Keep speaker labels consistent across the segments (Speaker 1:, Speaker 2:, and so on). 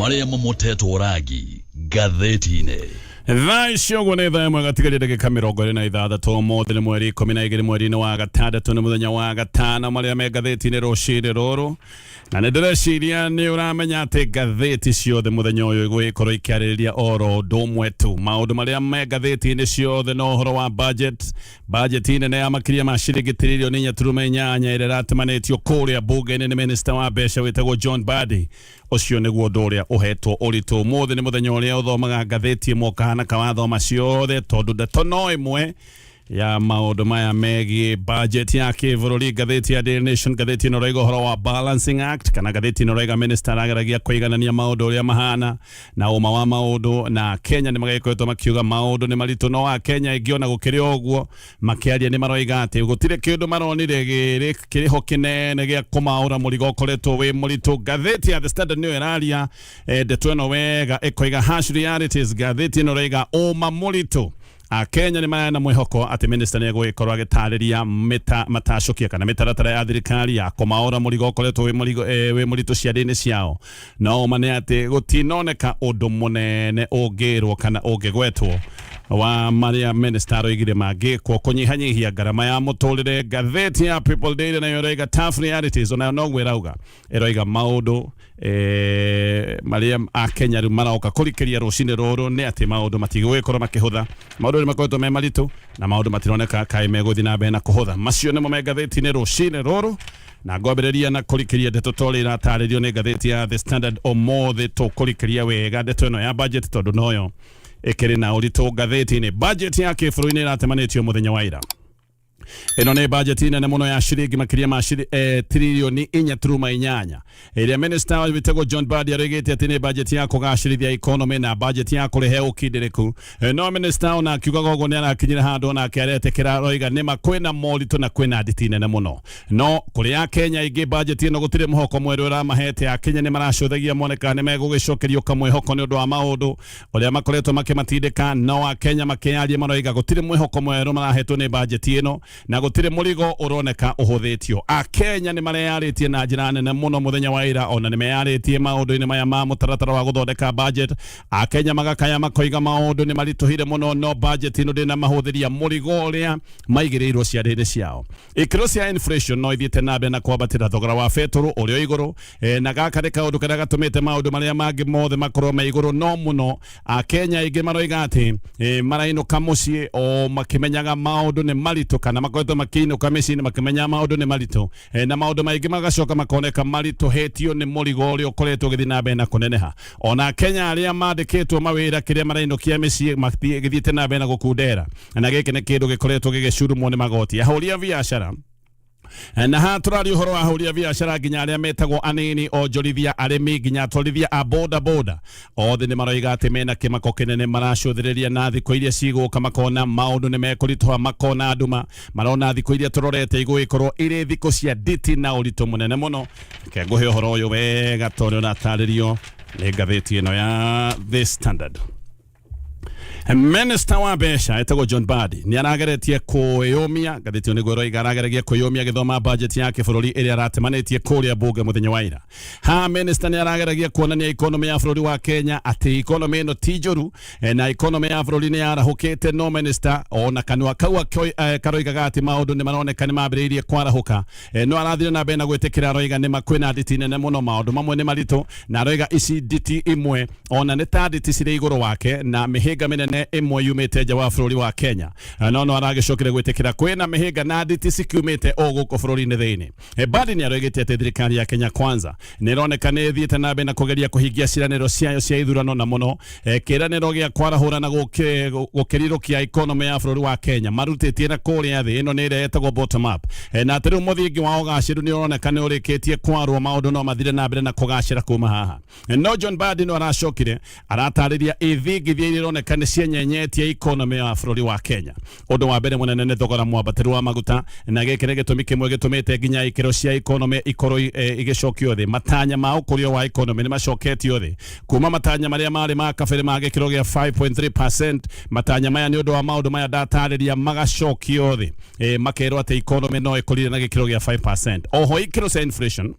Speaker 1: Marĩa momotetwo rangi ngathĩti-inĩ.
Speaker 2: Thaa icio ũguo nĩ thaa 1 gatigaria ndagĩka 26. Ũmũthĩ nĩ mweri 12 mweri-inĩ wa gatandatũ, nĩ mũthenya wa gatano. Marĩa me ngathĩti-inĩ rũcinĩ rũrũ, na nĩ ndĩreciria nĩ ũramenya atĩ ngathĩti ciothe mũthenya ũyũ igũgĩkorwo ikĩarĩrĩria oro ũndũ ũmwe tu. Maũndũ marĩa me ngathĩti-inĩ ciothe no ũhoro wa budget, bajeti nene ya makĩria ma ciringi tiririoni 4.8 ĩrĩa ĩratemanĩtio kũrĩa mbunge-inĩ nĩ minista wa mbeca wĩtagwo John Mbadi. Ũcio nĩguo ũndũ ũrĩa ũhetwo ũritũ. Ũmũthĩ nĩ mũthenya ũrĩa ũthomaga ngathĩti ĩmwe ũkahana kawathoma ciothe, tondũ ndeto no ĩmwe ya maũndũ maya megiĩ budget ya kĩbũrũri. Ngathĩti ya Daily Nation, ngathĩti ĩno ĩroiga ũhoro wa Balancing Act, kana ngathĩti ĩno ĩroiga minister arageragia kũiganania maũndũ ũrĩa mahana na ũma wa maũndũ, na Kenya nĩ magĩkoretwo makiuga maũndũ nĩ maritũ, no a Kenya aingĩ ona gũkĩrĩ o ũguo makĩaria nĩ maroiga atĩ gũtirĩ kĩndũ maronire gĩrĩ kĩrĩho kĩnene gĩa kũmaũra mũrigo ũkoretwo wĩ mũritũ. Ngathĩti ya The Standard nĩyo ĩraria ndeto ĩno wega, ĩkoiga harsh realities. Ngathĩti ĩno ĩroiga ũma mũritũ, Akenya nĩ mararĩ na mwĩhoko atĩ minista nĩ egũgĩkorwo agĩtarĩria matacũkia kana mĩtaratara ya thirikari ya kũmaũra mũrigo ũkoretwo wĩ mũrigo wĩ mũritũ ciande-inĩ ciao, no ũma nĩ atĩ gũtinoneka ũndũ mũnene ũngĩrwo kana ũngĩgwetwo wa marĩa minista aroigire mangĩkwo kũnyihanyihia ngarama ya mũtũrĩre. Ngathĩti ya People Daily nayo ĩroiga tough realities, onayo noguo ĩrauga, ĩroiga maũndũ marĩa akenya rĩu maroka kũrikĩria rũcinĩ rũrũ nĩ atĩ maũndũ matigũgĩkorwo makĩhũtha. Maũndũ nĩ makoretwo me maritũ na maũndũ matironeka kaĩ megũthiĩ na mbere na kũhũtha. Macio nĩmo me ngathĩti-inĩ rũcinĩ rũrũ, na ngwambĩrĩria na kũrikĩria ndeto ta ũrĩa iratarĩrio nĩ ngathĩti ya The Standard. Ũmũthĩ tũkũrikĩria wega ndeto ĩno ya budget, tondũ noyo ĩkĩrĩ na ũritũ ngathĩti-inĩ. Budget ya kĩbũrũri nĩ ĩratemanĩtio mũthenya wa ira. Ĩno nĩ bajeti nene mũno ya ciringi makĩria ma tiririoni 4.8, ĩrĩa minista wĩtagwo John Mbadi aroigĩte atĩ nĩ bajeti ya kũgacĩrithia economy na bajeti ya kũrehe ũkindĩrĩku. No minista ona akiugaga ũguo nĩ arakinyire handũ onake aretĩkĩra, aroiga nĩma kwĩna moritũ na kwĩna nditi nene mũno, no kũrĩ Akenya aingĩ bajeti ĩno gũtirĩ mũhoko mwerũ ĩramahete. Akenya nĩ maracũthagia mone kana nĩ megũgĩcokerio kamwĩhoko nĩ ũndũ wa maũndũ ũrĩa makoretwo makĩmatindĩka, no Akenya makĩyaria maroiga gũtirĩ mwĩhoko mwerũ marahetwo nĩ bajeti ĩno na gũtirĩ mũrigo ũroneka ũhũthĩtio. Akenya nĩ mareyarĩtie na njĩra nene mũno mũthenya wa ira, ona nĩ meyarĩtie maũndũ-inĩ maya ma mũtaratara wa gũthondeka budget. Akenya magakaya makoiga maũndũ nĩ maritũhire mũno, no budget ĩno ndĩnamahũthĩria mũrigo ũrĩa maigĩrĩirwo ciande-inĩ ciao. Ikĩro cia inflation no ithiĩte na mbere na kwambatĩra, thogora wa betũrũ ũrĩ o igũrũ, na gaka nĩ kaũndũ karĩa gatũmĩte maũndũ marĩa mangĩ mothe makorwo me igũrũ. No mũno Akenya aingĩ maroiga atĩ marainũka mũciĩ o makĩmenyaga maũndũ nĩ maritũ, kana makoretwo makĩinũka mĩciĩ-inĩ makĩmenyaga maũndũ nĩ maritũ, na maũndũ maingĩ magacoka makoneka maritũhĩtio nĩ mũrigo ũrĩa ũkoretwo ũgĩthiĩ na mbere na kũneneha. Ona Akenya arĩa mandĩkĩtwo mawĩra kĩrĩa marainũkia mĩciĩ gĩthiĩte na mbere na gũkundera, na gĩkĩ nĩ kĩndũ gĩkoretwo gĩgĩcurumwo nĩ magoti. Ahũri a biacara, na haha tũraria ũhoro wa ahũri a biacara nginya arĩa metagwo anini, onjorithia, arĩmi, nginya atwarithia a boda boda, othe nĩ maroiga atĩ mena kĩmako kĩnene, maracũthĩrĩria na thikũ iria cigũka makona maũndũ nĩ mekũritũha, makona nduma, marona thikũ iria tũrorete igũgĩkorwo irĩ thikũ cia nditi na ũritũ mũnene mũno. Reke ngũhe ũhoro ũyũ wega ta ũrĩa ũratarĩrio nĩ ngathĩti ĩno ya The Standard. Minista wa mbeca etagwo John Mbadi nĩ arageretie kwĩyũmia. Ngathĩti ĩyo nĩguo ĩroiga, arageragia kwĩyũmia agĩthoma budget ya kĩbũrũri ĩrĩa aratemanĩtie kũrĩa mbunge mũthenya wa ira. Ha minista nĩ arageragia kuonania economy ya bũrũri wa Kenya atĩ economy ĩno ti njũru, na economy ya bũrũri nĩ yarahũkĩte, no minista ona kanua kau karoigaga atĩ maũndũ nĩ maroneka nĩ mambĩrĩirie kwarahũka, no arathire na mbere na gwĩtĩkĩra, aroiga nĩ ma kwĩna nditi nene mũno, maũndũ mamwe nĩ maritũ, na aroiga ici nditi imwe ona nĩ ta nditi cirĩ igũrũ wake na mĩhĩnga mĩnene ĩmwe yumĩte nja wa bũrũri wa Kenya. No no aragĩcokire gwĩtĩkĩra kwĩna mĩhĩnga na nditi cikiumĩte o gũkũ bũrũri-inĩ thĩinĩ. Mbadi nĩ aroigĩte atĩ thirikari ya Kenya Kwanza nĩ ĩroneka nĩ ĩthiĩte na mbere na kũgeria kũhingia ciĩranĩro ciayo cia ithurano, na mũno kĩĩranĩro gĩa kwarahũra na gũkĩrirũkia economy ya bũrũri wa Kenya marutĩtie na kũrĩa thĩ, ĩno nĩ ĩrĩa ĩtagwo bottom up, na atĩ rĩu mũthingi wa ũgacĩru nĩ ũroneka nĩ ũrĩkĩtie kwarwo, maũndũ no mathire na mbere na kũgacĩra kuma haha. No John Mbadi no aracokire aratarĩria ithingithia iria ironeka nĩ cienyenyetie economy ya bũrũri wa Kenya. Ũndũ wa mbere mũnene nĩ thogora mwambatĩru wa maguta, na gĩkĩ nĩ gĩtũmi kĩmwe gĩtũmĩte nginya ikĩro cia economy ikorwo igĩcokio thĩ. Matanya ma ũkũria wa economy nĩ macoketio thĩ kuma matanya marĩa marĩ ma kabere ma gĩkĩro gĩa 5.3%. Matanya maya nĩ ũndũ wa maũndũ maya ndatarĩria magacokio thĩ, makerwo atĩ economy no ĩkũrire na gĩkĩro gĩa 5%. Oho ikĩro cia inflation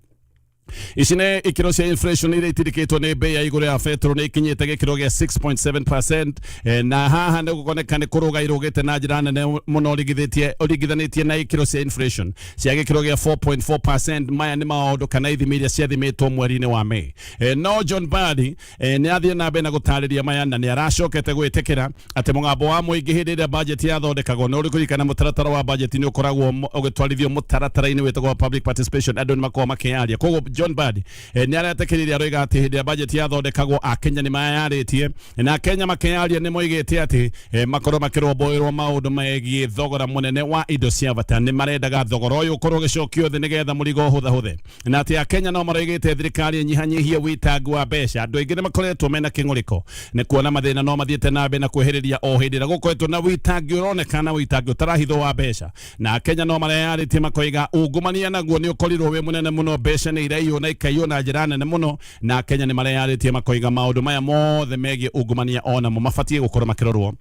Speaker 2: Ici nĩ ikĩro cia inflation iria itindĩkĩtwo nĩ bei ya igũrũ ya betũrũ nĩ ikinyĩte gĩkĩro gĩa 6.7%, na haha nĩ gũkoneka nĩ kũrũga irũgĩte na njĩra nene mũno ũringithanĩtie na ikĩro cia inflation cia gĩkĩro gĩa 4.4%. Maya nĩ maũndũ kana ithimi iria ciathimĩtwo mweri-inĩ wa May. No John Mbadi nĩ athiĩ na mbere na gũtarĩria maya na nĩ aracokete gwĩtĩkĩra atĩ mũgambo wa mũingĩ hĩndĩ ĩrĩa budget yathondekagwo nĩ ũrĩ mũtaratara wa budget nĩ ũkoragwo ũgĩtwarithio mũtaratara-inĩ wĩtagwo wa public participation, andũ nĩ makoragwo makĩyaria. Koguo John Mbadi nĩ aretĩkĩrire, aroiga atĩ hĩndĩ ĩrĩa budget yathondekagwo Akenya nĩ mayarĩtie, na Akenya makĩyaria nĩ moigĩte atĩ makorwo makĩrũmbũĩrwo maũndũ megiĩ thogora mũnene wa indo cia bata. Nĩ marendaga thogora ũyũ ũkorwo ũgĩcokio thĩ nĩgetha mũrigo ũhũthahũthe, na atĩ Akenya no maroigĩte thirikari ĩnyihanyihie wĩitangi wa mbeca. Andũ aingĩ nĩ makoretwo mena kĩng'ũrĩko nĩ kuona mathĩna no mathiĩte na mbere na kwĩhĩrĩria o hĩndĩ ĩrĩa gũkoretwo na wĩitangi ũronekana, wĩitangi ũtarahithwo wa mbeca. Na Akenya no mareyarĩtie makoiga ungumania naguo nĩ ũkorirwo wĩ mũnene mũno, mbeca nĩ iraiywo na ikaiywo na njĩra nene mũno. Na Akenya nĩ mareyarĩtie makoiga maũndũ maya mothe megiĩ ungumania onamo mabatiĩ gũkorwo makĩrorwo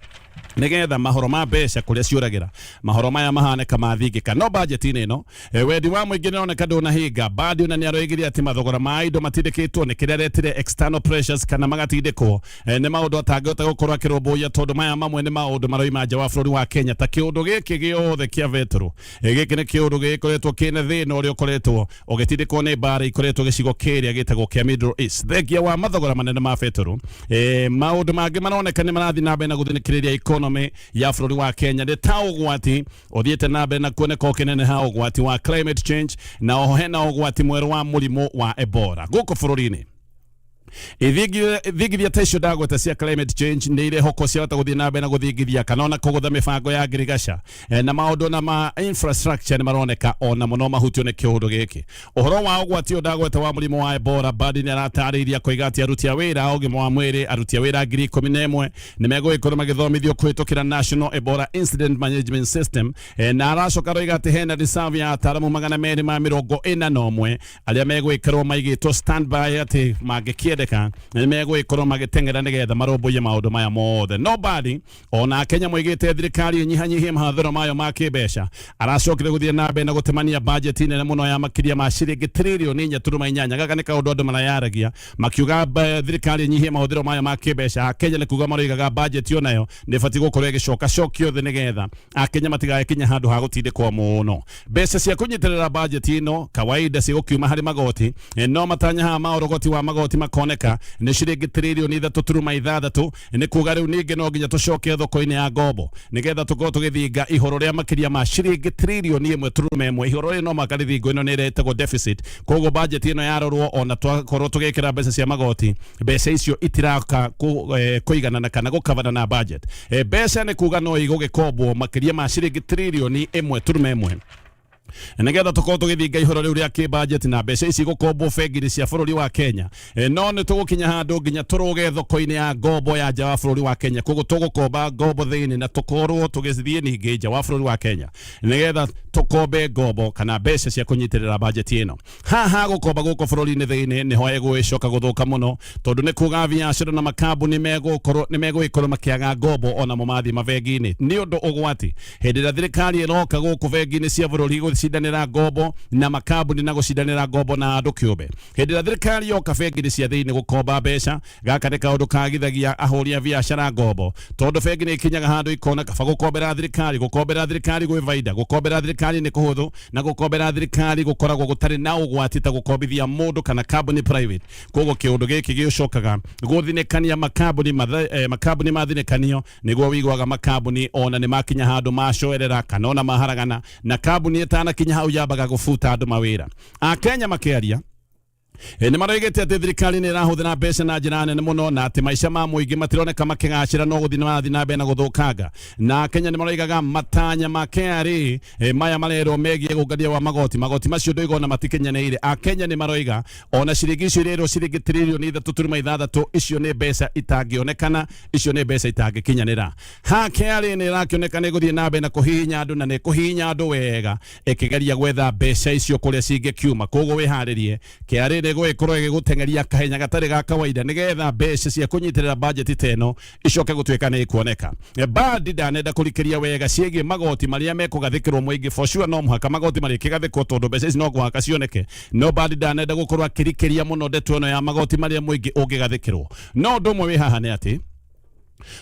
Speaker 2: nigetha mahoro ma mbeca kuria ciũragĩra mahoro maya mahanĩka mathingĩka. No budget-inĩ ĩno, wendi wa mũingĩ nĩroneka ndũnahinga. Mbadi ona nĩaroigire atĩ mathogora ma indo matindĩkĩtwo nĩ kĩrĩa aretire external pressures, kana magatindĩkwo nĩ maũndũ atangĩhota gũkorwo akĩrũmbũiya, tondũ maya mamwe nĩ maũndũ maroima nja wa bũrũri wa Kenya, ta kĩũndũ gĩkĩ gĩothe kĩa betũrũ. Gĩkĩ nĩ kĩũndũ gĩkoretwo kĩna thĩna ũrĩa ũkoretwo ũgĩtindĩkwo nĩ mbara ikoretwo gĩcigo kĩrĩa gĩtagwo kĩa Middle East. Thengia wa mathogora manene ma betũrũ, maũndũ mangĩ maroneka nĩ marathiĩ na mbere na gũthinĩkĩrĩria economy ya bũrũri wa Kenya nĩ ta ũgwati ũthiĩte na mbere na kuoneka ũkĩneneha, ũgwati wa climate change, na oho hena ũgwati mwerũ wa mũrimũ wa Ebola gũkũ bũrũri-inĩ. Ithingithia ta icio ndagweta cia climate change nĩ irehokwo ciahota gũthiĩ na mbere na gũthingithia kana ona kũgũtha mĩbango ya ngirigaca, na maũndũ na ma infrastructure nĩ maroneka ona mũno mahutio nĩ kĩũndũ gĩkĩ. Ũhoro wa ũgwati ũyũ ndagweta wa mũrimũ wa Ebola, Mbadi nĩ aratarĩirie akoiga atĩ aruti a wĩra a ũgima wa mwĩrĩ, aruti a wĩra 11,000 nĩ megũgĩkorwo magĩthomithio kũhĩtũkĩra National Ebola Incident Management System, na aracoka aroiga atĩ hena reserve ya ataramu 241 arĩa megwĩkĩrwo maigĩtwo standby, atĩ mangĩkĩendeka nĩ megũgĩkorwo magĩteng'era nĩgetha marũmbũiye maũndũ maya mothe. No Mbadi ona Akenya moigĩte thirikari ĩnyihanyihie mahũthĩro mayo ma kĩmbeca. Aracokire gũthiĩ na mbere na gũtemania bajeti nene mũno ya makĩria ma ciringi 4.8 tiririoni. Gaka nĩ kaũndũ andũ marayaragia makiuga thirikari ĩnyihie mahũthĩro mayo ma kĩmbeca. Akenya nĩ kuga maroigaga bajeti onayo nĩ ĩbatiĩ gũkorwo ĩgĩcoka cokio thĩ nĩgetha Akenya matigagĩkinya handũ ha gũtindĩkwo mũno. Mbeca cia kũnyitĩrĩra bajeti ĩno kawaida cigũkiuma harĩ magoti, no matanya haha ma ũrogoti wa magoti makoneka nĩ ciringi 3.6 tiririoni. Nĩ kuga rĩu ningĩ no nginya tũcoke thoko-inĩ ya ngombo nĩgetha tũkorwo tũgĩthinga ihoro rĩa makĩria ma ciringi 1.1 tiririoni. Ihoro rĩrĩ no mũhaka rĩthingwo, ĩno nĩ ĩretagwo deficit. Koguo bajeti ĩno yarorwo, ona twakorwo tũgĩkĩra mbeca cia magoti, mbeca icio itiraka kũiganana kana gũkavana na budget. Mbeca nĩ kuga no igũgĩkombwo makĩria ma ciringi 1.1 tiririoni nĩgetha tũkorwo tũgĩthinga ihoro rĩu rĩa kĩbajeti, na mbeca ici gũkombwo bengi-inĩ cia bũrũri wa Kenya. No nĩ tũgũkinya handũ nginya tũrũge thoko-inĩ ya ngombo ya nja wa bũrũri wa Kenya. Koguo tũgũkomba ngombo thĩinĩ na tũkorwo tũgĩthiĩ ningĩ nja wa bũrũri wa Kenya nĩgetha tũkombe ngombo kana mbeca cia kũnyitĩrĩra bajeti ĩno. Haha gũkomba gũkũ bũrũri-inĩ thĩinĩ nĩho ĩgũgĩcoka gũthũka mũno, tondũ nĩ kuga biacara na makambuni megũkorwo nĩ megũgĩkorwo makĩaga ngombo onamo mathiĩ mabengi-inĩ, nĩ ũndũ ũgwati hĩndĩ ĩrĩa thirikari ĩroka gũkũ bengi-inĩ cia bũrũri gũcindanĩra ngombo na makambuni na gũcindanĩra ngombo na andũ kĩũmbe. Hĩndĩ ĩrĩa thirikari yoka bengi-inĩ cia thĩinĩ gũkomba mbeca, gaka nĩ kaũndũ kagithagia ahũri a biacara ngombo, tondũ bengi nĩ ikinyaga handũ ikona kaba gũkombera thirikari. Gũkombera thirikari gwĩ baida, gũkombera thirikari nĩ kũhũthũ, na gũkombera thirikari gũkoragwo gũtarĩ na ũgwati ta gũkombithia mũndũ kana kambuni private. Koguo kĩũndũ gĩkĩ gĩcokaga gũthinĩkania makambuni makambuni mathinĩkanio, nĩguo wiguaga makambuni ona nĩ makinya handũ macoerera kana ona maharagana, na kambuni ĩtanakinya hau yambaga gũbuta andũ mawĩra. Akenya makĩaria nĩ maroigĩte atĩ thirikari nĩ ĩrahũthĩra mbeca na njĩra nene mũno na atĩ maica ma mũingĩ matironeka makĩgacĩra, no gũthiĩ marathiĩ na mbere na gũthũkanga. Na Kenya nĩ maroigaga matanya ma KRA, maya marerwo megiĩ ũngania wa magoti, magoti macio ndũiga ona matikinyanĩire. Akenya nĩ maroiga ona ciringi icio irerwo ciringi 3.6 tiririoni, icio nĩ mbeca itangĩonekana, icio nĩ mbeca itangĩkinyanĩra. Ha KRA nĩ ĩrakĩoneka nĩ gũthiĩ na mbere na kũhihinya andũ, na nĩ kũhihinya andũ wega ĩkĩgeria gwetha mbeca icio kũrĩa cingĩkiuma. Koguo wĩharĩrie, KRA nĩ nĩ ĩgũgĩkorwo ĩgĩgũteng'eria kahenya gatarĩ ga kawaida nĩgetha mbeca cia kũnyitĩrĩra bajeti ta ĩno icoke gũtuĩka nĩ ikuoneka. Badi ndanenda kũrikĩria wega ciĩgiĩ magoti marĩa mekũgathĩkĩrwo mũingĩ. For sure no mũhaka magoti marĩkĩgathĩkwo tondũ mbeca ici no mũhaka cioneke, no Badi ndanenda gũkorwo akĩrikĩria mũno ndeto ĩno ya magoti marĩa mũingĩ ũngĩgathĩkĩrwo. No ũndũ ũmwe wĩ haha nĩ atĩ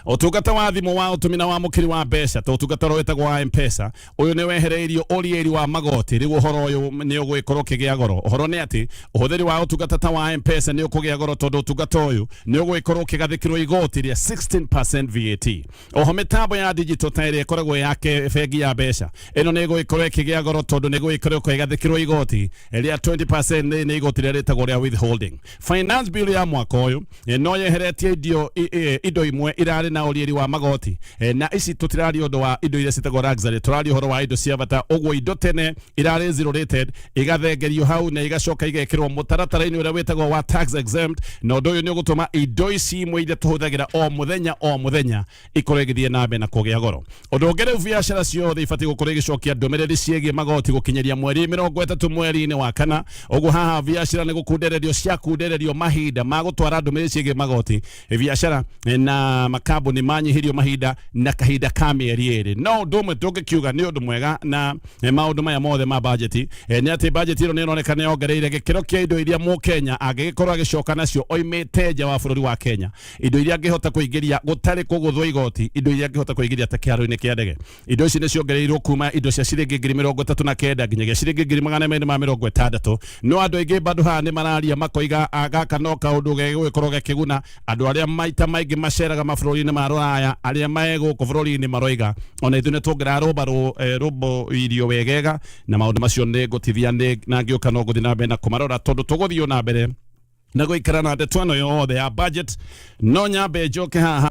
Speaker 2: ũtungata wa thimũ wa ũtũmi na wamũkĩri wa mbeca ta ũtungata ũrĩa wĩtagwo wa M-Pesa, ũyũ nĩ wehereirio ũriĩri wa magoti. Rĩu ũhoro ũyũ nĩ ũgũgĩkorwo ũkĩgĩa goro. Ũhoro nĩ atĩ ũhũthĩri wa ũtungata ta wa M-Pesa nĩ ũkũgĩa goro tondũ ũtungata ũyũ nĩ ũgũgĩkorwo ũkĩgathĩkĩrwo igoti rĩa 16% VAT. Oho mĩtambo ya digital ta ĩrĩa ĩkoragwo ya bengi ya mbeca ĩno nĩ ĩgũgĩkorwo ĩkĩgĩa goro tondũ nĩ ĩgũgĩkorwo ĩgathĩkĩrwo igoti rĩa 20%, nĩ igoti rĩrĩa rĩtagwo rĩa withholding. Finance Bill ya mwaka ũyũ no yeheretie indo imwe irarĩ na ũriĩri wa magoti, na ici tũtiraria ũndũ wa indo iria ciĩtagwo luxury, tũraria ũhoro wa indo cia bata. Ũguo indo tene irarĩ zero rated igathengerio hau na igacoka igekĩrwo mũtaratara-inĩ ũrĩa wĩtagwo wa tax exempt, na ũndũ ũyũ nĩ ũgũtũma indo ici imwe iria tũhũthagĩra o mũthenya o mũthenya ikorwo igĩthiĩ na mbere na kũgĩa goro. Ũndũ ũngĩ, rĩu biacara ciothe ibatiĩ gũkorwo igĩcokia ndũmĩrĩri ciĩgiĩ magoti gũkinyĩria mweri 30 mweri-inĩ wa kana. Ũguo haha biacara nĩ gũkundererio ciakundererio mahinda ma gũtwara ndũmĩrĩri ciĩgiĩ magoti. Biacara na makambuni manyihirio mahinda na kahinda ka mĩeri 2. No ũndũ ũmwe tũngĩkiuga nĩ ũndũ mwega na maũndũ maya mothe ma bajeti nĩ atĩ bajeti ĩno nĩ ĩroneka nĩ yongereire gĩkĩro kĩa indo iria Mũkenya angĩgĩkorwo agĩcoka nacio oimĩte nja wa bũrũri wa Kenya, indo iria angĩhota kũingĩria gũtarĩ kũgũthwo igoti, indo iria angĩhota kũingĩria ta kĩharo-inĩ kĩa ndege. Indo ici nĩ ciongereirwo kuma indo cia ciringi 39,000 nginyagia ciringi 260,000. No andũ aingĩ bado haha nĩ mararia makoiga gaka no kaũndũ gegũgĩkorwo gakĩguna andũ arĩa maita maingĩ maceraga mabũrũri-inĩ ma rũraya. Arĩa me gũkũ bũrũri-inĩ maroiga ona ithuĩ nĩ tũngĩrarũmba rũmbo irio wegega, na maũndũ macio nĩ ngũtithia na ngĩũka no ngũthiĩ na mbere na kũmarora tondũ tũgũthiĩ na mbere na gũikara na ndeto ĩno yothe ya budget. No nyambe njoke haha.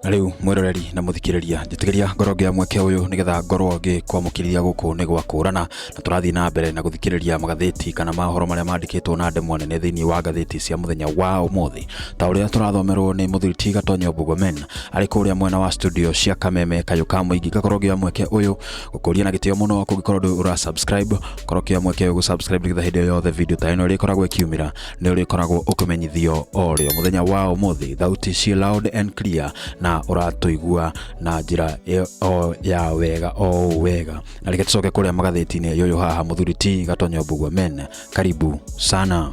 Speaker 3: Na rĩu mwĩroreri na mũthikĩrĩria, njĩtĩkĩria ngorwo ngĩoya mweke ũyũ nĩgetha ngorwo ngĩkwamũkĩria gũkũ nĩ gwakũrana, na tũrathiĩ na mbere na gũthikĩrĩria magathĩti kana mohoro marĩa mandĩkĩtwo na ndemwa nene thĩinĩ wa ngathĩti cia mũthenya wa ũmũthĩ, ta ũrĩa tũrathomerwo nĩ mũthuri ti Gatonyo Mbugomen arĩ kũrĩa mwena wa studio cia Kameme Kayũ ka Mũingĩ. Ngakorwo ngĩoya mweke ũyũ gũkũria na gĩtĩo mũno, kũngĩkorwo ndũrĩ ũra subscribe, korwo ũkĩoya mweke ũyũ gũ subscribe nĩgetha hĩndĩ yothe video ta ĩno ĩrĩkoragwo ĩkiumĩra nĩ ũrĩkoragwo ũkĩmenyithio o rĩo. Mũthenya wa ũmũthĩ thauti ci loud and clear na ũratũigua na njĩra o ya wega o ũũ wega. Na reke tũcoke kũrĩa magathĩti-inĩ yũyũ haha mũthuri ti Gatonyo Mbugua Men, karibu sana.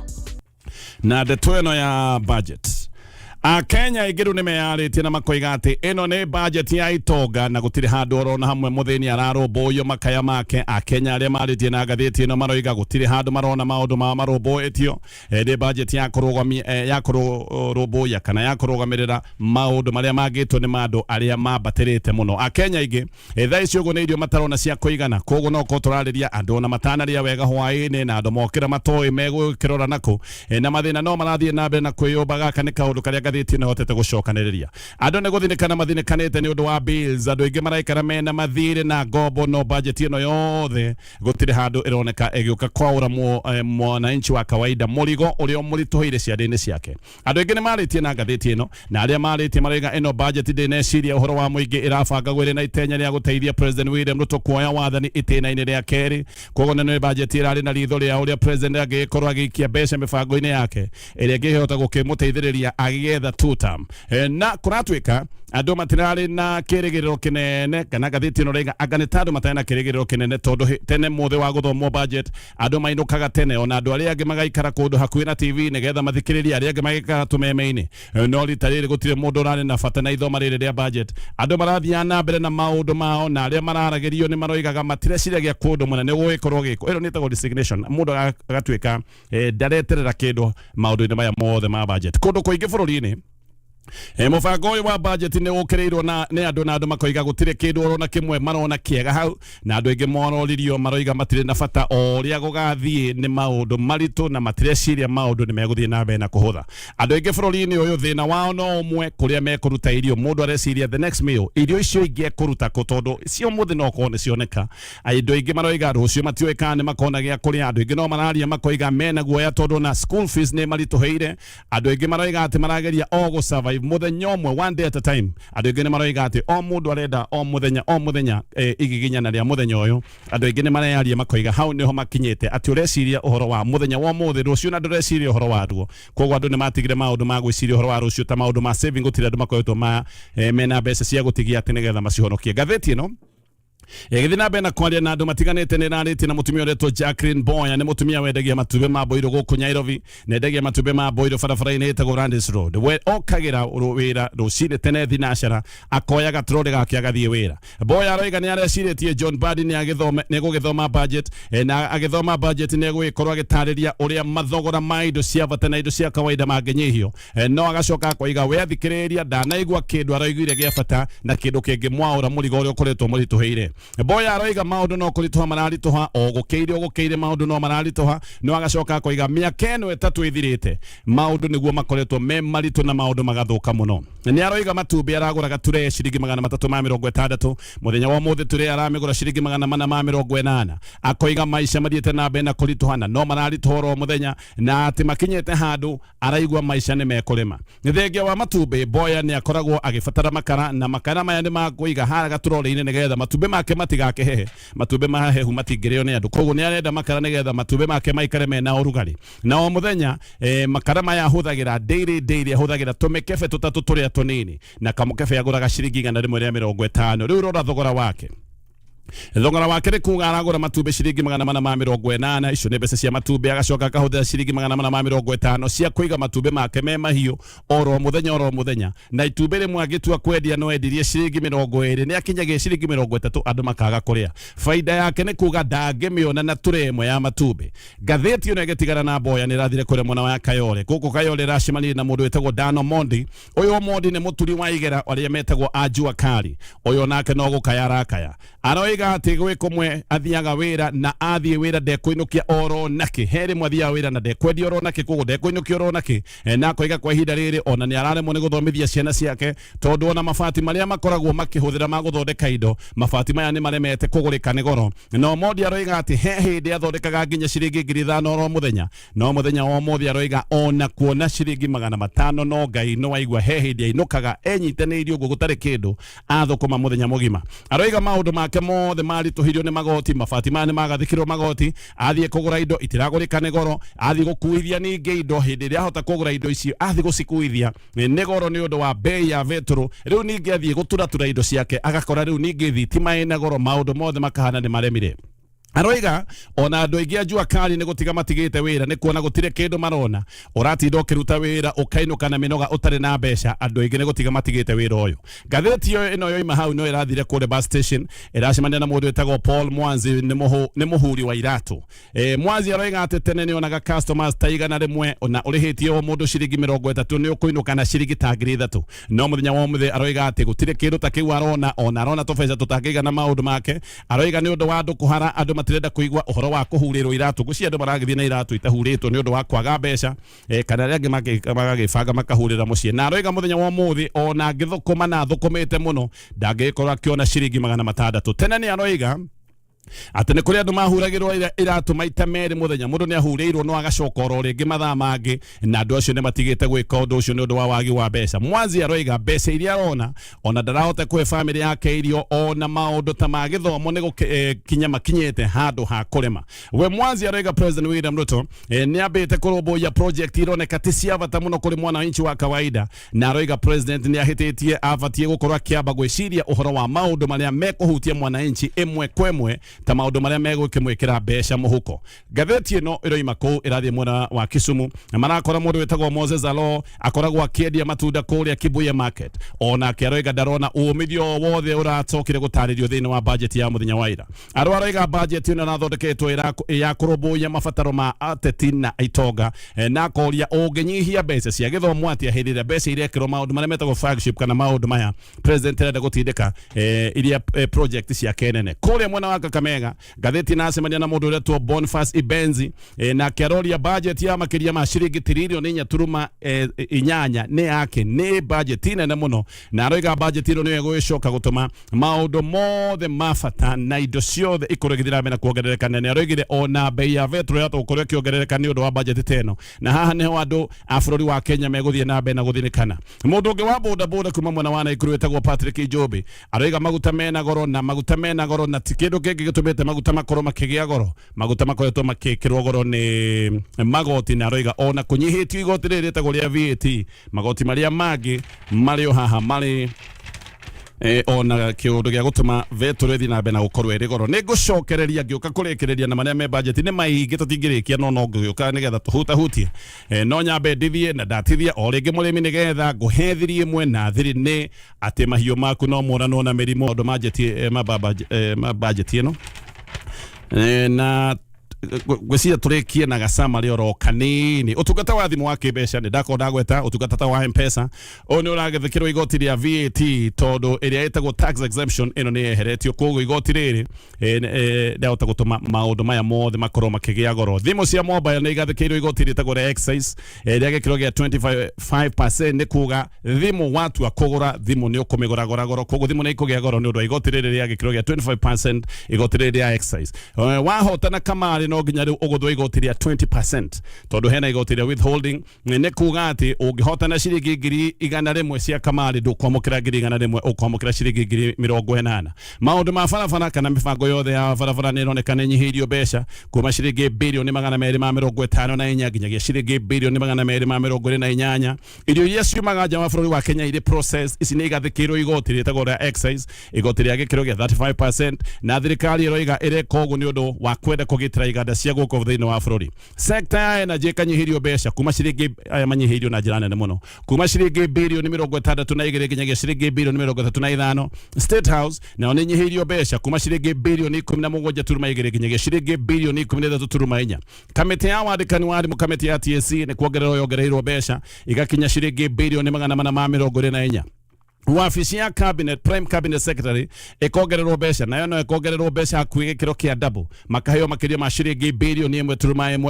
Speaker 2: Na ndeto ĩno ya budget, Akenya aingĩ rĩu nĩ meyarĩtie na makoiga atĩ ĩno nĩ budget ya itonga na gũtirĩ handũ orona hamwe mũthĩni ararũmbũiyo makaya make. Akenya arĩa marĩtie na ngathĩti ĩno maroiga gũtirĩ handũ marona maũndũ mao marũmbũĩtio. Nĩ budget ya kũrũgamia, ya kũrũmbũiya kana ya kũrũgamĩrĩra maũndũ marĩa mangĩtwo nĩ mandũ arĩa mambatĩrĩte mũno. Akenya aingĩ thaa ici ũguo nĩ irio matarona cia kũigana, koguo no korwo tũrarĩria andũ ona matanarĩa wega hwaĩ-inĩ na andũ mokĩra matoĩ megũkĩrora nakũ, na mathĩna no marathiĩ na mbere na kwĩyũmba. Gaka nĩ kaũndũ karĩa ngathĩti ĩno ĩhotete gũcokanĩrĩria. Andũ nĩ gũthinĩkana mathinĩkanĩte nĩ ũndũ wa bills. Andũ aingĩ maraikara mena mathirĩ na ngombo, no budget ĩno yothe gũtirĩ handũ ĩroneka ĩgĩũka kwaũra mwananchi wa kawaida mũrigo ũrĩa ũmũritũhĩire ciande-inĩ ciake. Andũ aingĩ nĩ marĩtie na ngathĩti ĩno, na arĩa marĩtie marauga ĩno budget ndĩneciria ũhoro wa mũingĩ, ĩrabangagwo ĩrĩ na itenya rĩa gũteithia President William Ruto kuoya wathani itĩna-inĩ rĩa kerĩ. Koguo nĩ budget ĩrarĩ na ritho rĩa ũrĩa president angĩgĩkorwo agĩikia mbeca mĩbango-inĩ yake ĩrĩa ĩngĩhota gũkĩmũteithĩrĩria agĩetha two term. Na kũratuĩka andũ matirarĩ na kĩrĩgĩrĩro kĩnene, kana ngathĩti ĩno raiga anga nĩ ta andũ matarĩ na kĩrĩgĩrĩro kĩnene, tondũ tene mũthĩ wa gũthomwo budget andũ mainũkaga tene, ona andũ arĩa angĩ magaikara kũndũ hakuhĩ na TV nĩgetha mathikĩrĩrie, arĩa angĩ magaikara tũmeme-inĩ. No rita rĩrĩ gũtirĩ mũndũ ũrarĩ na bata na ithoma rĩrĩ rĩa budget. Andũ marathiaga na mbere na maũndũ mao, na arĩa mararagĩrio nĩ maroigaga matireciragia kũndũ mũnene gũgĩkorwo gĩko. Ĩno nĩ ĩtagwo resignation, mũndũ agatuĩka ndareterera kĩndũ maũndũ-inĩ maya mothe ma budget. Kũndũ kũingĩ bũrũri-inĩ, mũbango ũyũ wa budget nĩ ũkĩrĩirwo na nĩ andũ, na andũ makoiga gũtirĩ kĩndũ orona kĩmwe marona kĩega hau, na andũ aingĩ mororirio maroiga matirĩ na bata o ũrĩa gũgathiĩ, nĩ maũndũ maritũ na matireciria maũndũ nĩ megũthiĩ na mbere na kũhũtha. Andũ aingĩ bũrũri-inĩ ũyũ thĩna wao no ũmwe, kũrĩa mekũruta irio. Mũndũ areciria the next meal, irio icio ingĩ ekũruta kũ, tondũ cio mũthĩ no korwo nĩ cioneka. Andũ aingĩ maroiga rũciũ matiũĩ kana nĩ makona gĩa kũrĩa. Andũ aingĩ no mararia makoiga mena guoya tondũ na school fees nĩ maritũhĩire. Andũ aingĩ maroiga atĩ marageria o gũ survive. Survive mũthenya ũmwe, one day at a time. Andũ aingĩ nĩ maroiga atĩ o mũndũ arenda o mũthenya o mũthenya, igiginyana rĩa mũthenya ũyũ. Andũ aingĩ nĩ mareyaria makoiga hau nĩho makinyĩte, atĩ ũreciria ũhoro wa mũthenya wa ũmũthĩ, rũciũ na ndũreciria ũhoro waruo. Koguo andũ nĩ matigire maũndũ ma gwĩciria ũhoro wa rũciũ ta maũndũ ma saving, gũtirĩ andũ makoretwo ma mena mbeca cia gũtigia atĩ nĩgetha macihonokie. Ngathĩti ĩno ĩgĩthiĩ na mbere na kwaria na andũ matiganĩte, nĩ ĩrarĩtie na mũtumia ũretwo Jacqueline Boya. Nĩ mũtumia wendagia matumbĩ ma mboirũ gũkũ Nairobi, na endagia matumbĩ ma mboirũ barabara-inĩ ĩtagwo Landis Road. We okagĩra wĩra rũcinĩ tene thinacara, akoya gatrori gake agathiĩ wĩra. Boya aroiga nĩ arecirĩtie John Mbadi nĩ agĩthome nĩ egũgĩthoma budget, na agĩthoma budget nĩ egũgĩkorwo agĩtarĩria ũrĩa mathogora ma indo cia bata na indo cia kawaida mangĩnyihio. No agacoka akoiga we athikĩrĩria ndanaigua kĩndũ aroiguire gĩa bata na kĩndũ kĩngĩmwaũra mũrigo ũrĩa ũkoretwo mũritũhĩire. Boya aroiga maũndũ no kũritũha mararitũha o gũkĩire o gũkĩire, maũndũ no mararitũha. No agacoka akoiga mĩaka ĩno 3 ĩthirĩte maũndũ nĩguo makoretwo me maritũ na maũndũ magathũka mũno. Nĩ aroiga matumbĩ aragũraga ture ciringi 360, mũthenya wa ũmũthĩ ture aramĩgũra ciringi 480. Akoiga maica mathiĩte na mbere na kũritũha na no mararitũha oro mũthenya, na atĩ makinyĩte handũ araigua maica nĩ mekũrema. Thengia wa matumbĩ, Boya nĩ akoragwo agĩbatara makara, na makara maya nĩ makũiga haha gaturori-inĩ nĩgetha matumbĩ make matigakĩhehe. Matumbĩ mahehu matingĩrĩo nĩ andũ, koguo nĩ arenda makara nĩgetha matumbĩ make maikare mena ũrugarĩ. Na o mũthenya, makara maya ahũthagĩra daily daily, ahũthagĩra tũmĩkebe tũtatũ tũrĩa tũnini, na kamũkebe agũraga ciringi 150. Rĩu rora thogora wake. Thogora wake nĩ kuga aragũra matumbĩ ciringi 480, icio nĩ mbeca cia matumbĩ. Agacoka akahũthĩra ciringi 450 cia kũiga matumbĩ make me mahiũ oro mũthenya oro mũthenya. Na itumbĩ rĩmwe angĩtua kwendia no endirie ciringi 20, nĩ akinyagia ciringi 30, andũ makaga kũrĩa. Baida yake nĩ kuga ndangĩmĩona na ture ĩmwe ya matumbĩ. Ngathĩti ĩno ĩgĩtigana na Mboya nĩ ĩrathire kũrĩa mwena wa Kayole. Gũkũ Kayole ĩracemanirie na mũndũ wĩtagwo Dano Mondi. Ũyũ Mondi nĩ mũturi wa igera arĩa metagwo a jua kali. Ũyũ nake no gũkaya arakaya, aroiga atĩ gwĩ kũmwe athiaga wĩra, na athiĩ wĩra ndekũinũkia oro nakĩ. He rĩmwe athiaga wĩra na ndekwendia oro nakĩ, koguo ndekũinũkia oro nakĩ. Na akoiga kwa ihinda rĩrĩ ona nĩ araremwo nĩ gũthomithia ciana ciake, tondũ ona mabati marĩa makoragwo makĩhũthĩra ma gũthondeka indo, mabati maya nĩ maremete kũgũrĩka nĩ goro. No Mondi aroiga atĩ he hĩndĩ athondekaga nginya ciringi 5,000 oro mũthenya, no mũthenya wa ũmũthĩ aroiga ona kuona ciringi 500 no Ngai. No waigua he hĩndĩ ainũkaga enyitanĩirie ũguo gũtarĩ kĩndũ athũkũma mũthenya mũgima. Aroiga maũndũ make mothe maritũhirio nĩ magoti, mabati maya nĩ magathĩkirwo magoti, athiĩ kũgũra indo itiragũrĩka nĩ goro, athiĩ gũkuithia ningĩ indo hĩndĩ ĩrĩa ahota kũgũra indo icio athiĩ gũcikuithia nĩ goro nĩ ũndũ wa bei ya betũrũ. Rĩu ningĩ athiĩ gũturatura indo ciake agakora rĩu ningĩ thitima ĩna goro, maũndũ mothe makahana nĩ maremire. Aroiga ona andũ aingĩ a jua kali nĩ gũtiga matigĩte wĩra nĩ kuona gũtirĩ kĩndũ marona. Ũratinda ũkĩruta wĩra ũkainũka na mĩnoga ũtarĩ na mbeca, andũ aingĩ nĩ gũtiga matigĩte wĩra ũyũ. Ngathĩti ĩyo ĩno yoima hau no ĩrathire kũrĩa bus station, ĩracemania na mũndũ wĩtagwo Paul Mwanzi, nĩ mũhuri wa iratũ. Mwanzi aroiga atĩ tene nĩ onaga customers ta 100, na ũrĩhĩtie o mũndũ ciringi 30 nĩ ũkũinũka na ciringi ta 3,000. No mũthenya wa ũmũthĩ aroiga atĩ gũtirĩ kĩndũ ta kĩu arona, ona arona tũbeca tũtangĩigana maũndũ make. Aroiga nĩ ũndũ wa andũ kũhara, andũ matirenda kũigua ũhoro wa kũhurĩrwo iratũ. Ngwĩciria andũ maragĩthiĩ na iratũ itahurĩtwo nĩ ũndũ wa kwaga mbeca, kana arĩa angĩ magagĩbanga makahurĩra mũciĩ. Na aroiga mũthenya wa ũmũthĩ ona angĩthũkũma na athũkũmĩte mũno ndangĩgĩkorwo akĩona ciringi 600. Tene nĩ aroiga atĩ nĩ kũrĩ andũ mahuragĩrwo iratũ maita merĩ mũthenya, mũndũ nĩ ahurĩirwo no agacoka oro rĩngĩ mathaa mangĩ, na andũ acio nĩ matigĩte gwĩka ũndũ ũcio nĩ ũndũ wa wagi wa mbeca. Mwanzi aroiga mbeca iria arona ona ndarahota kũhe famĩlĩ yake irio, ona maũndũ ta ma gĩthomo nĩ gũkinya makinyĩte handũ ha kũrema. We Mwanzi aroiga President William Ruto nĩ ambĩte kũrũmbũiya project ironeka ti cia bata mũno kũrĩ mwananchi wa kawaida, na aroiga president nĩ ahĩtĩtie, abatiĩ gũkorwo akĩamba gwĩciria ũhoro wa maũndũ marĩa mekũhutia mwananchi ĩmwe kwa ĩmwe, ta maũndũ marĩa megũkĩmwĩkĩra mbeca mũhuko. Ngathĩti ĩno ĩroima kũu ĩrathiĩ mwena wa Kisumu, na marakora mũndũ wĩtagwo Moses Alo, akoragwo akĩendia matunda kũrĩa Kibuye Market. Onake aroiga ndarona umithio o wothe ũracokire gũtarĩrio thĩinĩ wa budget ya mũthenya wa ira. Aro aroiga budget ĩno ĩrathondeketwo ya kũrũmbũiya mabataro ma ateti na itonga, na akoria ũngĩnyihia mbeca cia gĩthomo atĩa hĩndĩ ĩrĩa mbeca irekĩrwo maũndũ marĩa metagwo flagship, kana maũndũ maya president arenda gũtindĩka, iria project ciake nene kũrĩa mwena wa Kakamega. mega. Ngathĩti nacemania na mũndũ ũretwo Boniface Ibenzi, nake aroria budget ya makĩria ma ciringi tiririoni 4.8 nĩ yake, nĩ budget nene mũno, na aroiga budget ĩno nĩyo ĩgũgĩcoka gũtũma maũndũ mothe ma bata na indo ciothe ikorwo igĩthiĩ na mbere na kuongerereka. Na nĩ aroigire ona bei ya betro yahota gũkorwo ĩkĩongerereka nĩ ũndũ wa budget ta ĩno, na haha nĩho andũ a bũrũri wa Kenya megũthiĩ na mbere na gũthĩnĩkana. Mũndũ ũngĩ wa boda boda kuma mwena wa Naikuru wĩtagwo Patrick Njobe aroiga maguta mena goro, na maguta mena goro, na ti kĩndũ kĩngĩ gĩtũmĩte maguta makorwo makĩgĩa goro, maguta makoretwo makĩkĩrwo goro nĩ magoti, na aroiga ona kũnyihĩtio igoti rĩrĩ rĩtagwo rĩa VAT, magoti marĩa mangĩ marĩ o haha marĩ ona kiundu gia gutuma vetro ithi na mbere na gukorwo iri goro. Ni ngucokereria ngiuka kurikireria na maria me budget ni maingi tutingirikia, no ngiuka nigetha tuhutahutie, no nyambe ndithie na ndatithia o ringi murimi nigetha nguhe thiri imwe na thiri ni ati mahiu maku no moranwo na mirimu maundu ma budget ino, na ngwĩciria tũrĩkie na gacamarĩ oro kanini. Ũtungata wa thimũ wa kĩmbeca, nĩ ndakorwo ndagweta ũtungata ta wa M-Pesa, ũyũ nĩ ũragĩthĩkĩrwo igoti rĩa VAT tondũ ĩrĩa ĩtagwo tax exemption ĩno nĩ yeheretio, koguo igoti rĩrĩ rĩahota gũtũma maũndũ maya mothe makorwo makĩgĩa goro. Thimũ cia mobile nĩ igathĩkĩirwo igoti rĩtagwo rĩa excise, rĩa gĩkĩro gĩa 25%, nĩ kuga thimũ watua kũgũra thimũ nĩ ũkũmĩgũra gora goro, koguo thimũ nĩ ikũgĩa goro nĩ ũndũ wa igoti rĩrĩ rĩa gĩkĩro gĩa 25%, igoti rĩrĩ rĩa excise. Wahotana kamarĩ no nginya rĩu ũgũthwo igoti rĩa 20% tondũ hena igoti rĩa withholding, nĩ kuga atĩ ũngĩhotana ciringi 100,000 cia kamarĩ ndũkwamũkĩra 100,000, ũkwamũkĩra ciringi 80,000. Maũndũ ma barabara kana mĩbango yothe ya barabara nĩ ĩroneka nĩ ĩnyihĩirio mbeca kuma ciringi 254 birioni nginyagia ciringi 228 birioni. Irio iria ciumaga nja wa bũrũri wa Kenya irĩ process ici nĩ igathĩkĩirwo igoti rĩtagwo rĩa excise, igoti rĩa gĩkĩro gĩa 35%, na thirikari ĩroiga ĩreka ũguo nĩ ũndũ wa kwenda kũgitĩra iganda cia gũkũ thĩinĩ wa bũrũri. Sector ya energy ĩkanyihĩrio mbeca kuma ciringi, aya manyihĩirio na njĩra nene mũno, kuma ciringi 62 birioni nginyagia ciringi 35 birioni. State House nayo nĩ inyihĩirio mbeca kuma ciringi 17.2 birioni nginyagia ciringi 13.4 birioni. Kamĩtĩ ya wandĩkani wa arimũ, kamĩtĩ ya TSC, nĩ kuongererwo yongereirwo mbeca igakinya ciringi 424 birioni. Wabici ya cabinet, prime cabinet secretary, ĩkongererwo mbeca, nayo no ĩkongererwo mbeca hakuhĩ gĩkĩro kĩa double, makaheo makĩria ma ciringi 1.1 birioni.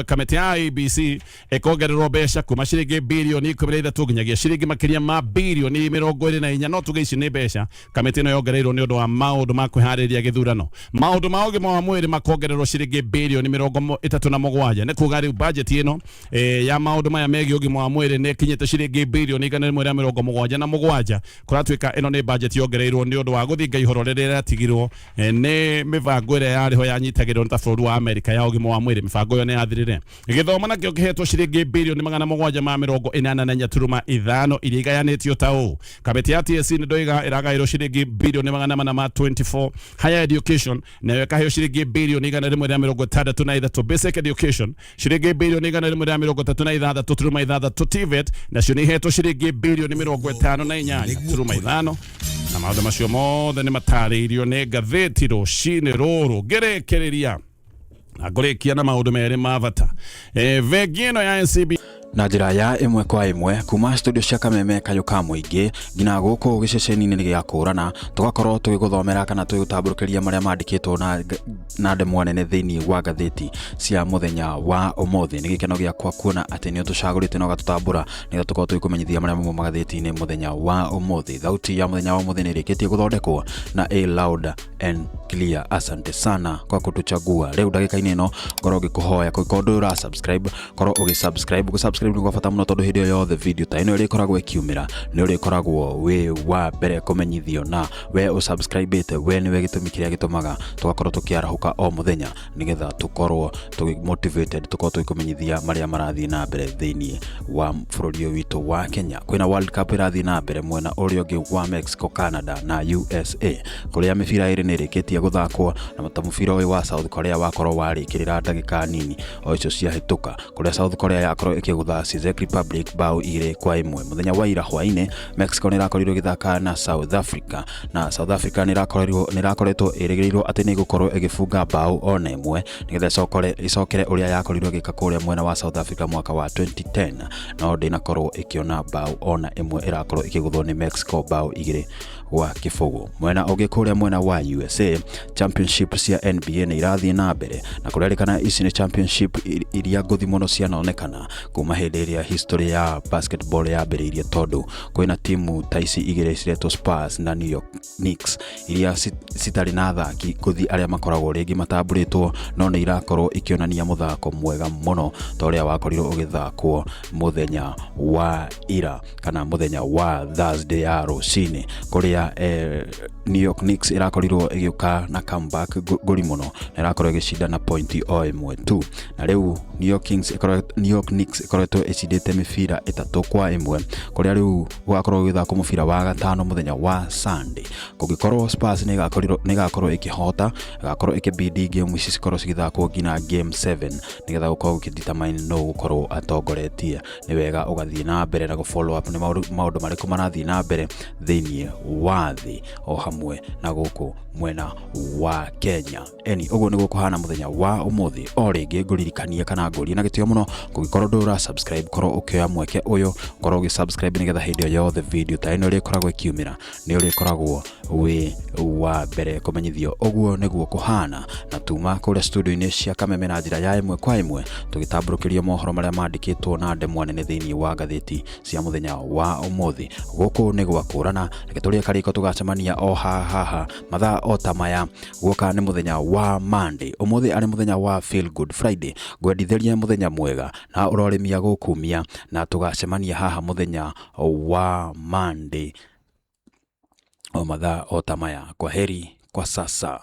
Speaker 2: Kamĩtĩ ya IEBC ĩkongererwo mbeca kuma ciringi 13 birioni nginyagia ciringi makĩria ma 24 birioni. No tuge ici nĩ mbeca kamĩtĩ ĩno yongereirwo nĩ ũndũ wa maũndũ ma kwĩharĩria gĩthurano. Maũndũ ma ũgima wa mwĩrĩ makongererwo ciringi 37 birioni, nĩ kuga rĩu budget ĩno ya maũndũ maya megiĩ ũgima wa mwĩrĩ nĩ ĩkinyĩte ciringi 177 birioni. Kũratuĩka ĩno nĩ budget yongereirwo nĩ ũndũ wa gũthinga ihoro rĩrĩa rĩatigirwo nĩ mĩbango ĩrĩa yarĩ ho yanyitagĩrĩrwo nĩ ta bũrũri wa Amerika ya ũgima wa mwĩrĩ. Mĩbango ĩyo nĩ yathirire. Gĩthomo nakĩo kĩhetwo ciringi 784.5 birioni iria igayanĩtio ta ũũ: kamĩtĩ ya TSC nĩ ndoiga ĩragaĩrwo ciringi 424 birioni, higher education nayo ĩkaheo ciringi 163 birioni, basic education ciringi 136.6 birioni, TVET nacio nĩ ihetwo ciringi 58.5 birioni, na maũndũ macio mothe nĩ matarĩirio nĩ ngathĩti rũcinĩ rũrũ. Ngĩrĩkĩrĩria na ngũrĩkia na maũndũ merĩ ma bata, bengi ĩno ya NCB
Speaker 3: Na njĩra ya ĩmwe kwa ĩmwe kuma studio cia Kameme Kayũ ka Mũingĩ nginya gũkũ gĩceceni-inĩ gĩa Kũrana, tũgakorwo tũgĩgũthomera kana tũgĩgũtambũrũkĩria marĩa mandĩkĩtwo na ndemwa nene thĩinĩ wa ngathĩti cia mũthenya wa ũmũthĩ. Nĩ gĩkeno gĩakwa kuona atĩ nĩ ũtũcagũrĩte na ũgatũtambũra nĩgetha tũkorwo tũgĩkũmenyithia marĩa mauma magathĩti-inĩ mũthenya wa ũmũthĩ. Thauti ya mũthenya wa ũmũthĩ nĩ ĩrĩkĩtie gũthondekwo na A loud and clear. Asante sana kwa kutuchagua. Rĩu ndagĩka-inĩ ĩno ngorwo ngĩkũhoya kũngĩkorwo ndũrĩ ũra subscribe, korwo ũgĩ subscribe. Gũ subscribe nĩ gwa bata mũno tondũ hĩndĩ ĩyo yothe video ta ĩno ĩrĩkoragwo ĩkiumĩra nĩ ũrĩkoragwo wĩ wa mbere kũmenyithio, na we ũsubscribĩte we nĩwe gĩtũmi kĩrĩa gĩtũmaga tũgakorwo tũkĩarahũka o mũthenya nĩgetha tũkorwo tũgĩ motivated, tũkorwo tũgĩkũmenyithia marĩa marathiĩ na mbere thĩinĩ wa bũrũri ũyũ witũ wa Kenya. Kwĩna World Cup ĩrathiĩ na mbere mwena ũrĩa ũngĩ wa Mexico, Canada na USA, kũrĩa mĩbira ĩrĩ nĩ ĩrĩkĩtie gũthakwo, na ta mũbira ũyũ wa South Korea wakorwo warĩkĩrĩra ndagĩka nini o icio ciahĩtũka, kũrĩa South Korea yakorwo ĩkĩgũtha ĩragũtha Czech Republic bao 2-1. Mũthenya wa ira hwainĩ Mexico nĩ ĩrakorirwo ĩgĩthaka na South Africa, na South Africa nĩ ĩrakoretwo ĩrĩgĩrĩirwo atĩ nĩ ĩgũkorwo ĩgĩbunga bao ona ĩmwe nĩgetha ĩcokere ũrĩa yakorirwo ĩgĩka kũrĩa mwena wa South Africa mwaka wa 2010, no ndĩnakorwo ĩkĩona bao ona ĩmwe, ĩrakorwo ĩkĩgũthwo nĩ Mexico bao 2-0. Mwena ũngĩ kũrĩa mwena wa USA, championship cia NBA nĩ irathiĩ na mbere, na kũrerĩkana ici nĩ championship iria ngũthi mũno cianonekana kuma hĩndĩ ĩrĩa history ya basketball yambĩrĩirie, tondũ kwĩna timu ta ici igĩrĩ ciretwo Spurs na New York Knicks iria citarĩ na athaki ngũthi arĩa makoragwo rĩngĩ matambũrĩtwo, no nĩ irakorwo ikĩonania mũthako mwega mũno ta ũrĩa wakorirwo ũgĩthakwo mũthenya wa ira kana mũthenya wa Thursday ya rũcinĩ, kũrĩa New York Knicks ĩrakorirwo ĩgĩũka na comeback ngũri mũno na ĩrakorwo ĩgĩcinda na point o ĩmwe tu. Na rĩu New York Knicks ĩkoretwo ĩcindĩte mĩbira 3-1, kũrĩa rĩu gũgakorwo gũgĩthakwo mũbira wa gatano mũthenya wa Sunday. Kũngĩkorwo Spurs nĩ ĩgakorwo ĩkĩhota, ĩgakorwo ĩkĩbidi game ici cikorwo cigĩthakwo nginya game 7 nĩgetha gũkorwo gũkĩdetermine nũ gũkorwo atongoretie. Nĩ wega ũgathiĩ na mbere na gũ follow up nĩ maũndũ marĩkũ marathiĩ na mbere thĩinĩ wa thĩ o hamwe na gũkũ mwena wa Kenya. Eni ũguo nĩguo kũhana mũthenya wa ũmũthĩ. O rĩngĩ ngũririkanie kana ngũrie na gĩtĩo mũno, kũngĩkorwo ndũra subscribe, korwo ũkĩoya mweke ũyũ korwo ũgĩ subscribe nĩgetha hĩndĩ o yothe video ta ĩno ĩrĩkoragwo ĩkiumĩra nĩ ũrĩkoragwo wĩ wa mbere kũmenyithio. Ũguo nĩguo kũhana, na tuma kũrĩa studio-inĩ cia Kameme na njĩra ya ĩmwe kwa ĩmwe tũgĩtambũrũkĩrio mohoro marĩa mandĩkĩtwo na ndemwa nene thĩinĩ wa ngathĩti cia mũthenya wa ũmũthĩ. Gũkũ nĩ gwa kũrana, reke tũrĩe karĩko tũgacemania o haha mathaa o ta maya. Guoka nĩ mũthenya wa Monday, ũmũthĩ arĩ mũthenya wa Feel Good Friday. Ngwendithĩrie mũthenya mwega na ũrorĩmia gũkumia, na tũgacemania haha mũthenya wa Monday o mathaa o ta maya. Kwa heri kwa sasa.